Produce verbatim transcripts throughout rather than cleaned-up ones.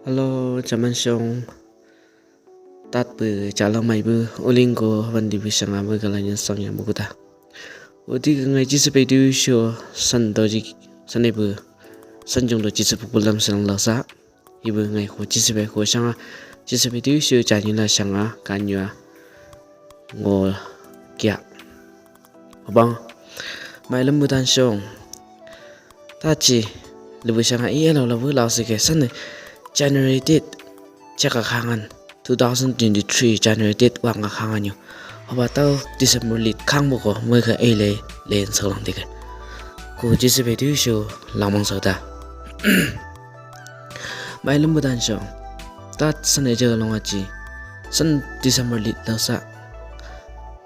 Hello, jaman song. Tat bu calo mai bu uling ko haban di bisa nga bu kala nyan sang yang bu kuta. Udi ka ngai jisi pe du sio san doji san ibu san jong do jisi pukul dam sang lasa. Ibu ngai ko jisi pe ko sanga jisi pe du sio jani la sanga kanyua ngo kia. Abang, mai lembu dan song. Tachi, lebu sanga iya lo lebu lau sike sene. January date, caka kangan, two thousand twenty-three January date wanga kangan yu. Oba tau December lit kang boko, mega ei lei, lei solang dike. Ku jisi pe du sio lamang sauta. Mai lembu dan song. Tat sene jaga longa chi. Sen December lit lau sa.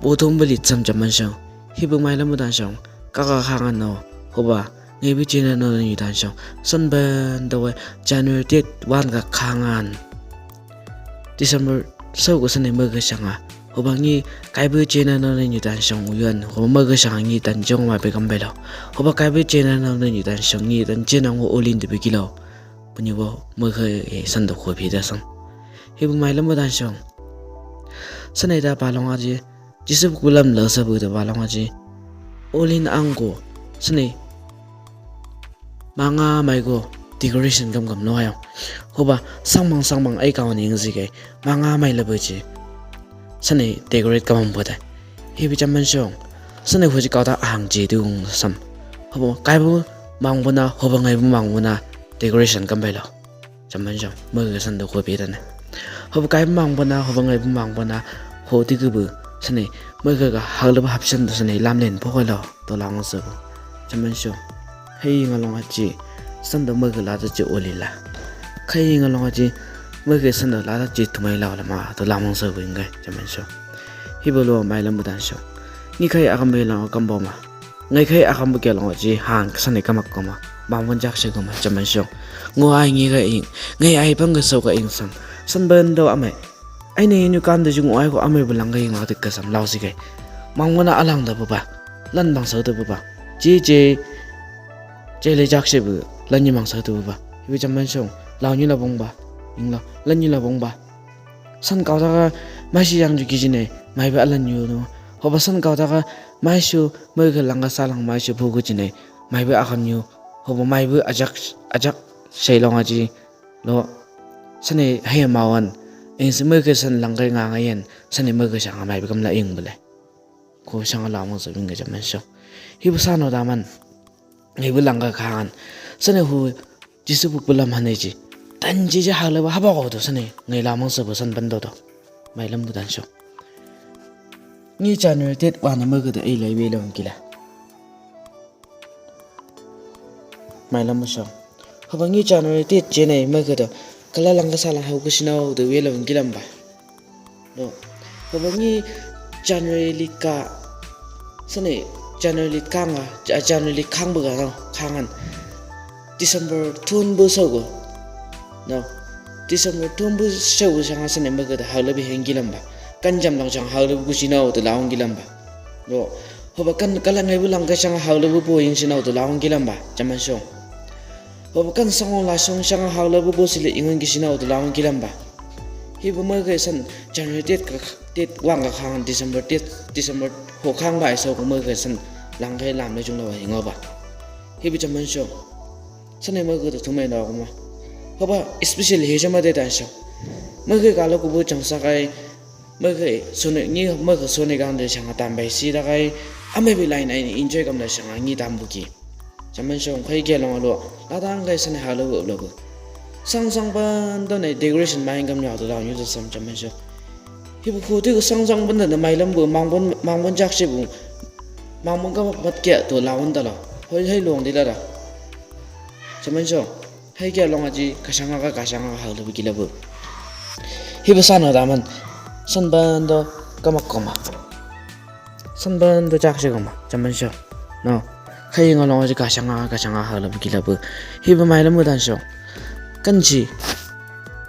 Botom belit sam jaman song. Hibu mai lembu dan song. Kaka kangan no. Hoba. Ngai bu chena no ni dan song. Sen ben dawe January date one ka kangan. December sau ko sene mega sanga. Hoba ngi kai bu chena no ni dan song uyuan. Hoba mega sanga ngi dan jong ma pe kambelo. Hoba kai bu chena no ni dan song ngi dan chena ngo olin de begilo. Puni bo mega e san do ko pe da sang. Hibu mai lembu dan song. Sene da palong aje. Jisi pukul dam la sabu da palong aje. Olin angko. Sene. Manga mai ko decoration gam gam no ayo. Hoba sangmang sangmang ai kawan ing sike. Manga mai lebu chi. Sene decorate kamang bata. Hibu jaman song. Sene huji kau ta ahang je du sam. Hoba kai bu mang bona hoba ngai bu mang bona decoration kambelo. Jaman song, mega san do ko pe tane. Hoba kai bu mang bona, hoba ngai bu mang bona, ho di kubu, sene, mega ka hagla ba hapsan do sene, lamlen pokolo, to lamang sabu. Jaman song, hei ngalong achi, san do mega la do chi olila. Kai ngalong achi, mega san do la do chi tumai la lama, to lamang sabu ingai, jaman song. Hibu lo mai lembu dan song. Ngi kai akam be lang akam boma. Ngai kai akam bu kia long chi hang sene kamak koma. Bang bon jak se koma jaman song. Ngo ai ngi kai ing. Ngai ai bang ga sau ka ing san. San ben do amai. Ai ne inu kan do jung ai ko amai bu lang kai ing la dik ka sam lau si kai. Mang mana alang da bu ba. Lan bang sau da bu ba. Chi chi. Chi le jak se bu. Lan ni mang sau da bu ba. Hibu jaman song. Lau ni la bong ba. Ing la. Lan ni la bong ba. San kau taka mai si yang ju ki jine, mai be alan yu no. Hoba san kau taka mai su, mai ke langka salang mai su buku jine, mai be akan yu. Hoba mai be ajak, ajak, sai long aji. Lo, sene hei mawan. Eng se mai ke san langka nga nga yen, sene mai ke sanga mai be kam la ing bele. Ko sanga la mo sa bing ke jaman so. Hibu sano daman. Ngai bu langka kangan. Sene hu, Jisu bu kulam hane ji. Tan ji ji hala ba haba ko do sene. Ngai lamang sa ba san ban do do. Mai lam bu dan so. Ngi January date one ma ga da ai lai be lam kila. Mai lam so. Haba ngi January date je nai ma ga da. Kala langka salang hau ku sinau do be lam kilam ba. No. Haba ngi January li ka. Sene January li kanga, Ja-, January li kang bu ga no, kangan. December tun bu so go. No. December tun bu so go sanga sene ma ga da hau la bi heng kilam ba. Kan jam lang sanga hau la bu ku sinau do laung kilam ba. No. Haba kan kala ngai bu langka sanga hau la bu po ing sinau do laung kilam ba. Jaman so. Haba kan sangong la song sanga hau la bu po sile ingon ki sinau do laung kilam ba. Hibu ma ga san January date ka, date one ka kang December date, December ho kang ba ai so ko ma ga san langka lam le jung la wa hingo ba. Hibu jaman so. Sene ma ga da tumai na ko ma. Haba especially he jama de dan so. Ma ga ka lo ku bu chang sa kai. Mege sone ngi mege sone gang de sanga tambai si da kai. Ame bi lain ai enjoy kam da sanga ngi tambu ki. Jaman so kai ge long alo. La dang kai sene halo lo lo. Sang sang ban da ne decoration mai kam nya da la nyu da sam jaman so. Hibu ko de sang sang ban da mai lam bu mang bon mang bon jak se bu. Mang bon ka mat ke to la won da la. Hoi hoi long de la da. Jaman so. Hai kia long aji kasanga ka kasanga ka hau lebu kila bu. Hibu sano daman. San ban do kamak koma. San ban do jak se koma. Jaman so. No. Hai nga long aji kasanga ka kasanga hau lebu kila bu. Hibu mai lebu dan so. Kan ji.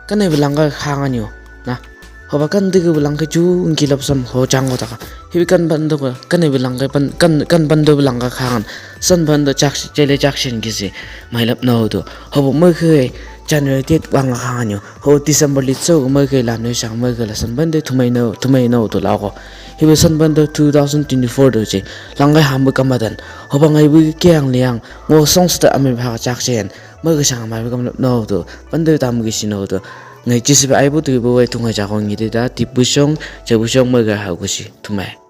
Kan ai belangka kangan yo. Na. Haba kan dege bu langka ju ngki lap sam ho jang ko taka. Hibi kan ban do ka, kan ai bu langka ban, kan, kan ban do bu langka kangan. San ban do jak, jele jak sen kisi. Mai lap na ho do. Haba mai ke, January date wanga hangani o. Ho December li so mai ke la no sang mai ke la san bande tumai no, tumai no to la ko. Hiba san bande two thousand twenty-four do je. Langai hambu kamadan. Ho ba ngai bu ke ang liang. Ngo songs ta ami ba chak chen. Mai ke sang mai ke no to. Bande tam ke sino to. Ngai jisi ba ai bu tu bu wai tungai jako ngi de da. Tipu song, jabu song mai ke ha ku si. Tumai.